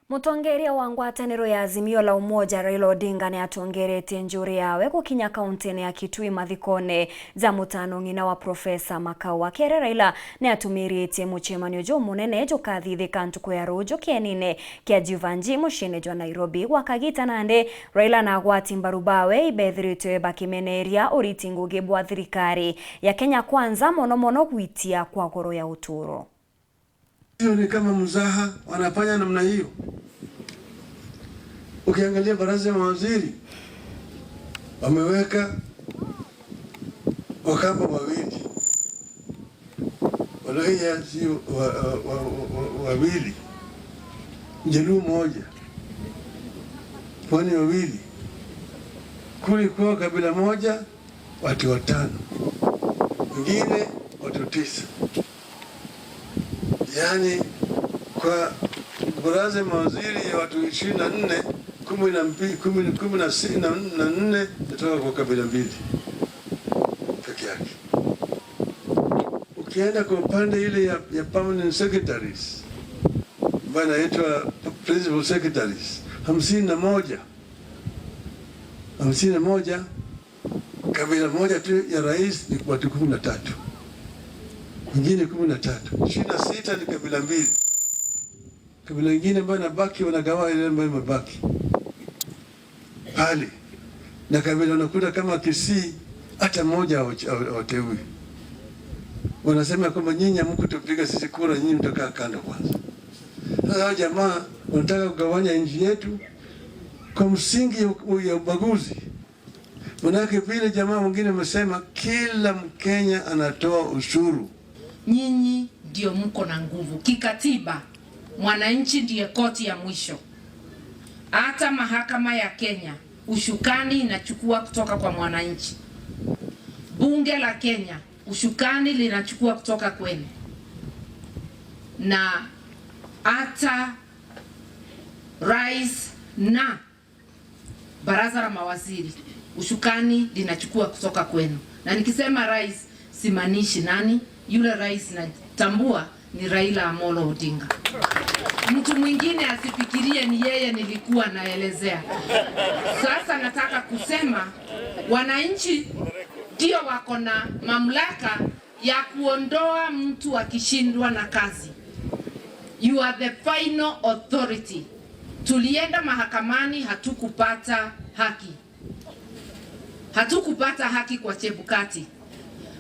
Mutongeria wa ngwataniro ya Azimio la Umoja Raila Odinga ni atongeretie njuri yawe gukinya kaunti ya Kitui mathikone ja mutano ng'ina wa Profesa Makau wa Kere. Raila ni atumiritie muchemanio jo munene jukathithika ntuku ya ruju kienine kia Jeevanjee muciini jwa Nairobi gwa kagita. Nandi Raila na agwati mbaru bawe ibethiritwe bakimeneria uriti ngugi bwa thirikari ya Kenya Kwanza, mono mono gwitia kwa goro ya uturo. Hiyo ni kama mzaha wanafanya namna hiyo. Ukiangalia baraza ya mawaziri wameweka Wakamba wawili, Waluhya si wawili, Mjaluo moja, Pwani wawili, kulikuwa kabila moja watu watano, wengine watu tisa. Yaani kwa baraza ya mawaziri ya watu 24, 14 natoka kwa kabila mbili peke yake. Ukienda kwa upande ile ya permanent secretaries ambayo inaitwa principal secretaries 51, 51, kabila moja tu ya rais ni watu 13, wengine 13, 26 ni kabila mbili. Kabila ingine ambayo inabaki wanagawa ile ambayo imebaki pale, na kabila unakuta kama Kisii hata mmoja hawateui. Wanasema kwamba nyinyi hamkutupiga sisi kura, nyinyi mtakaa kando kwanza. Sasa hao jamaa wanataka kugawanya nchi yetu kwa msingi ya ubaguzi. Manake vile jamaa mwingine amesema kila Mkenya anatoa ushuru. Nyinyi ndio mko na nguvu kikatiba, mwananchi ndiye koti ya mwisho. Hata mahakama ya Kenya ushukani inachukua kutoka kwa mwananchi. Bunge la Kenya ushukani linachukua kutoka kwenu, na hata rais na baraza la mawaziri ushukani linachukua kutoka kwenu. Na nikisema rais simaanishi nani yule rais, natambua ni Raila Amolo Odinga. Mtu mwingine asifikirie ni yeye nilikuwa naelezea. Sasa nataka kusema wananchi ndio wako na mamlaka ya kuondoa mtu akishindwa na kazi. You are the final authority. Tulienda mahakamani, hatukupata haki, hatukupata haki kwa Chebukati.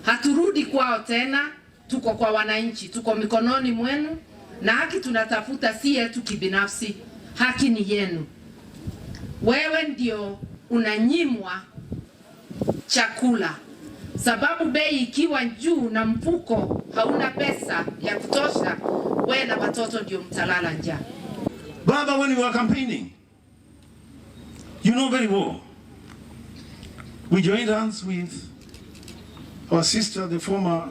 Haturudi kwao tena, tuko kwa wananchi, tuko mikononi mwenu, na haki tunatafuta si yetu kibinafsi, haki ni yenu. Wewe ndio unanyimwa chakula sababu bei ikiwa juu na mfuko hauna pesa ya kutosha, wewe na watoto ndio mtalala njaa. Baba, when you were campaigning, you know very well, we joined hands with our sister, the former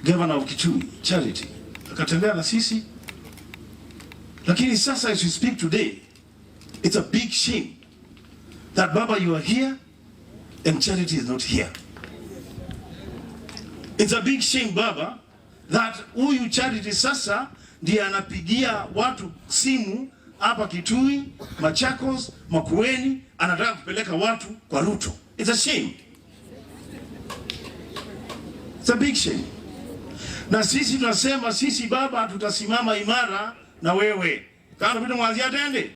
governor of Kitui, Charity, akatembea na sisi, lakini sasa as we speak today, it's a big shame that Baba, you are here and Charity is not here. It's a big shame, Baba, that huyu Charity sasa ndiye anapigia watu simu hapa Kitui, Machakos, Makueni, anataka kupeleka watu kwa Ruto. It's a shame. It's a big shame. Na sisi tunasema sisi Baba tutasimama imara na wewe. Kama vile mwanzia tende.